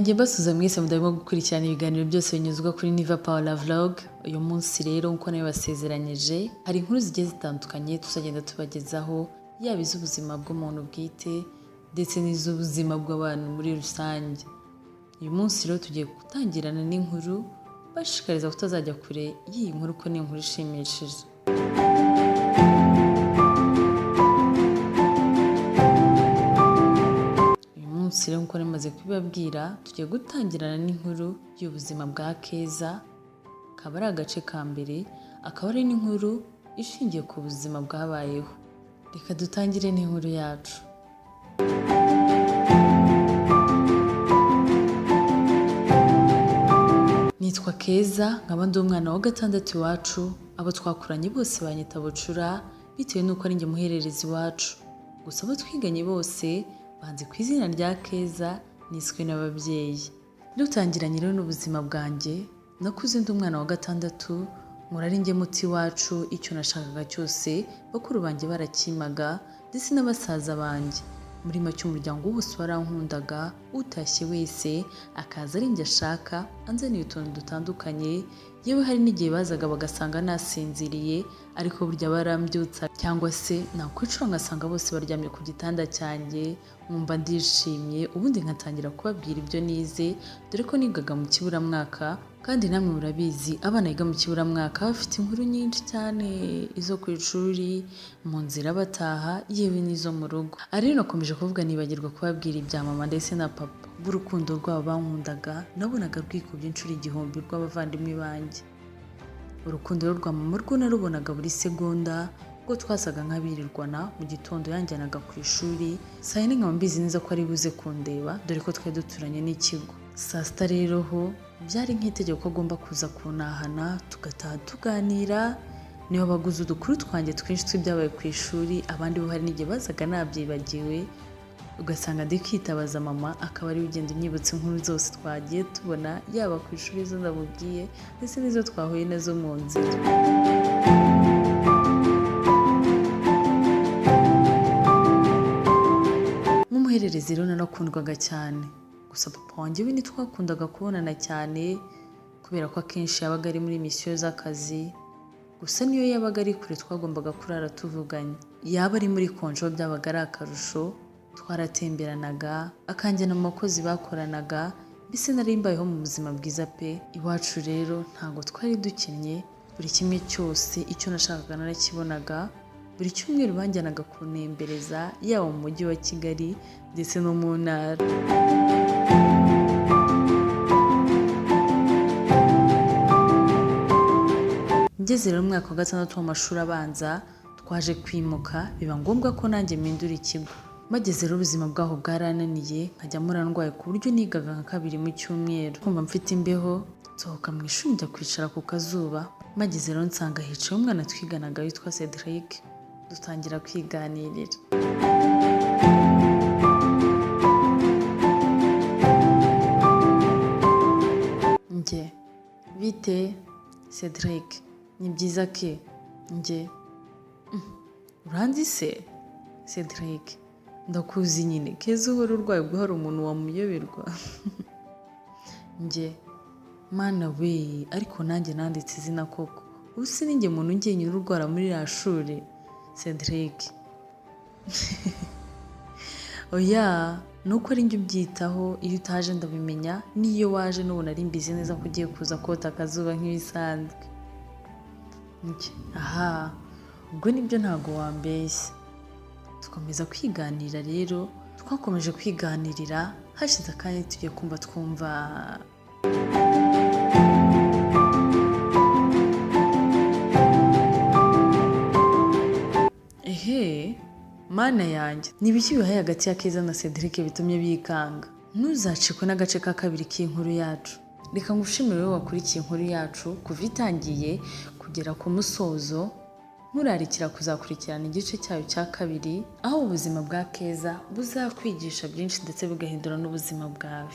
Ntangiye mbasuhuza mwese mudahwema gukurikirana ibiganiro byose binyuzwa kuri Niva Paola Vlog. Uyu munsi rero, nk'uko nabibasezeranyije, hari inkuru zigiye zitandukanye tuzagenda tubagezaho, yaba iz'ubuzima bw'umuntu bwite ndetse n'iz'ubuzima bw'abantu muri rusange. Uyu munsi rero tugiye gutangirana n'inkuru, bashishikariza kutazajya kure y'iyi nkuru ko ni inkuru ishimishije. Uyu munsi rero, nk'uko namaze kubibabwira, tugiye gutangirana n'inkuru y'ubuzima bwa Keza, akaba ari agace ka mbere, akaba ari n'inkuru ishingiye ku buzima bwabayeho. Reka dutangire n'inkuru yacu. Nitwa Keza, nkaba ndi umwana wa gatandatu iwacu. Abo twakuranye bose banyita Bucura bitewe n'uko ari njye muhererezi iwacu. Gusa abo twiganye bose banzi ku izina rya Keza niswe n'ababyeyi. Dutangiranye rero n'ubuzima bwanjye, nakuze ndi umwana wa gatandatu, nkura ari njye muto iwacu. Icyo nashakaga cyose bakuru banjye barakimaga, ndetse na basaza banjye. Muri make umuryango wose warankundaga, utashye wese akaza ari njye ashaka, anzaniye utuntu dutandukanye. Yewe, hari n'igihe bazaga bagasanga nasinziriye, ariko burya barambyutsa, cyangwa se nakwicura ngasanga bose baryamye ku gitanda cyanjye, nkumva ndishimye, ubundi nkatangira kubabwira ibyo nize, dore ko nigaga mu kiburamwaka. Kandi namwe murabizi, abana biga mu kiburamwaka bafite inkuru nyinshi cyane, izo ku ishuri, mu nzira bataha, yewe n'izo mu rugo. Rero nakomeje kuvuga nibagirwa kubabwira ibya mama ndetse na papa. B'urukundo rwabo bankundaga nabonaga rwikubye inshuro 1000 rw'abavandimwe banjye. Urukundo rwa mama rwo narubonaga buri segonda, ubwo twasaga nk'abirirwana. Mu gitondo yanjyanaga ku ishuri, saa yine nkaba mbizi neza ko ari buze kundeba, dore ko twari duturanye n'ikigo. Saa sita rero ho byari nk'itegeko ko agomba kuza kuntahana, tugataha tuganira. Niba baguze udukuru twanjye twinshi tw'ibyabaye ku ishuri, abandi bo hari n'igihe bazaga nabyibagiwe, ugasanga ndi kwitabaza mama, akaba ariwe ugenda unyibutsa inkuru zose twagiye tubona, yaba ku ishuri izo ndamubwiye ndetse n'izo twahuye nazo mu nzira. Nk'umuhererezi rero narakundwaga cyane. Gusa papa wanjye we ntitwakundaga kubonana cyane, kubera ko akenshi yabaga ari muri misiyo z'akazi. Gusa niyo yabaga ari kure twagombaga kurara tuvuganye. Yaba ari muri konjo byabaga ari akarusho, twaratemberanaga, akanjyana mu bakozi bakoranaga. Mbese nari mbayeho mu buzima bwiza pe. Iwacu rero ntabwo twari dukennye, buri kimwe cyose icyo nashakaga narakibonaga. Buri cyumweru banjyanaga kuntembereza, yaba mu mujyi wa Kigali ndetse no mu ntara. Ngeze rero mu mwaka wa gatandatu w'amashuri abanza, twaje kwimuka, biba ngombwa ko nanjye mpindura ikigo. Mageze rero ubuzima bwaho bwarananiye, nkajya mpora ndwaye ku buryo nigaga nka kabiri mu cyumweru. Kumva mfite imbeho, nsohoka mu ishuri njya kwicara ku kazuba. Mageze rero nsanga hicaye umwana twiganaga witwa Cedric, dutangira kwiganirira. Njye: "Bite Cedric?" "Ni byiza ke." Njye: "Uranzi se?" Cedric: "Ndakuzi nyine Keza, uhora urwaye, ubwo hari umuntu wamuyoberwa?" Njye: "Mana we, ariko nanjye nanditse izina koko! Ubu si ninjye muntu njyenyine urwara muri iriya shuri?" Cedric: "Oya, ni uko ari njye ubyitaho. Iyo utaje ndabimenya, n'iyo waje n'ubu nari mbizi neza ko ugiye kuza kota akazuba nk'ibisanzwe." Njye: "Aha, ubwo nibyo, ntabwo wambeshya." Dukomeza kwiganira rero, twakomeje kwiganirira, hashize akanya tugiye kumva twumva ehe! Mana yanjye, ni ibiki bibaye hagati ya Keza na Cedric bitumye bikanga? Ntuzacikwe n'agace ka kabiri k'inkuru yacu. Reka ngushimire wowe wakurikiye inkuru yacu kuva itangiye kugera ku musozo, nkurarikira kuzakurikirana igice cyayo cya kabiri, aho ubuzima bwa Keza buzakwigisha byinshi ndetse bugahindura n'ubuzima bwawe.